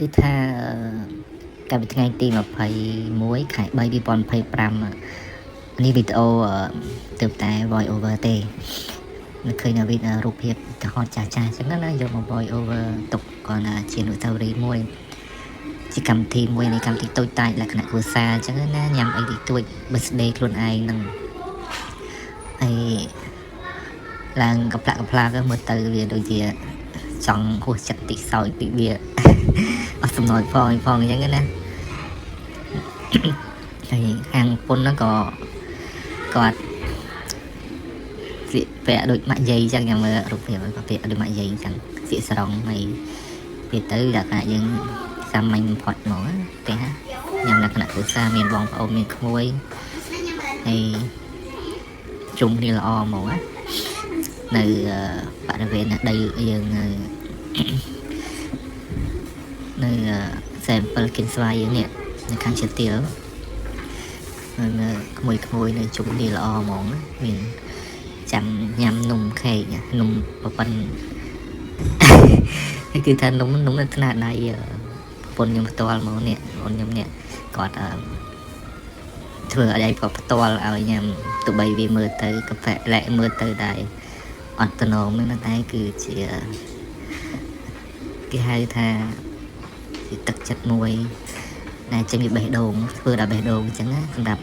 គឺថាកាលពីថ្ងៃទី21ខែ3 2025នេះវីដេអូទើបតែ voice over ទេនៅឃើញនៅវីដេអូរូបភាពទៅហត់ចាស់ចាស់អញ្ចឹងណាយកមក voice over ទុកគាត់ថាជាអនុស្សាវរីយ៍មួយជាកម្មវិធីមួយនៃកម្មវិធីតូចតាចលក្ខណៈគ្រួសារអញ្ចឹងណាញ៉ាំអីតិចតួច birthday ខ្លួនឯងហ្នឹងហើយឡើងកប្លាក់កប្លាទៅមើលទៅវាដូចជាចង់ហួសចិត្តតិចសោយតិចវា អត់សំណោចផងអីផងអញ្ចឹងណា ហើយខាងពុនហ្នឹងក៏គាត់ស្លៀកពាក់ដូចម៉ាក់យាយអញ្ចឹងខ្ញុំមើលរូបភាពគាត់ពាក់ដូចម៉ាក់យាយអញ្ចឹងស្លៀកស្រងហើយពេលទៅលក្ខណៈយើងសាមញ្ញបំផុតហ្មងណាទេហ่ะញ៉ាំលក្ខណៈគ្រួសារមានបងប្អូនមានក្មួយហើយជុំគ្នាល្អហ្មងណានៅបរិវេណដីយើងនៅ នៅសែ7គិនស្វាយយើងនេះនៅខាងជាទៀលនៅក្មួយក្មួយនៅជុំគ្នាល្អហ្មងណាមានចាំញ៉ាំនំខេកនំប្រប៉ិន ហើយគឺថានំនំនៅថ្នាក់ដៃប្រពន្ធខ្ញុំផ្ទាល់ហ្មងនេះប្រពន្ធខ្ញុំនេះគាត់អឺធ្វើឲ្យដៃគាត់ផ្ទាល់ឲ្យញ៉ាំទោះបីវាមើលទៅកាហ្វេលែកមើលទៅដែរអត់តំណងហ្នឹងតែគឺជាគេហៅថាជាទឹកចិត្តមួយដែលចេញពីបេះដូងធ្វើដល់បេះដូងអញ្ចឹងណាសម្រាប់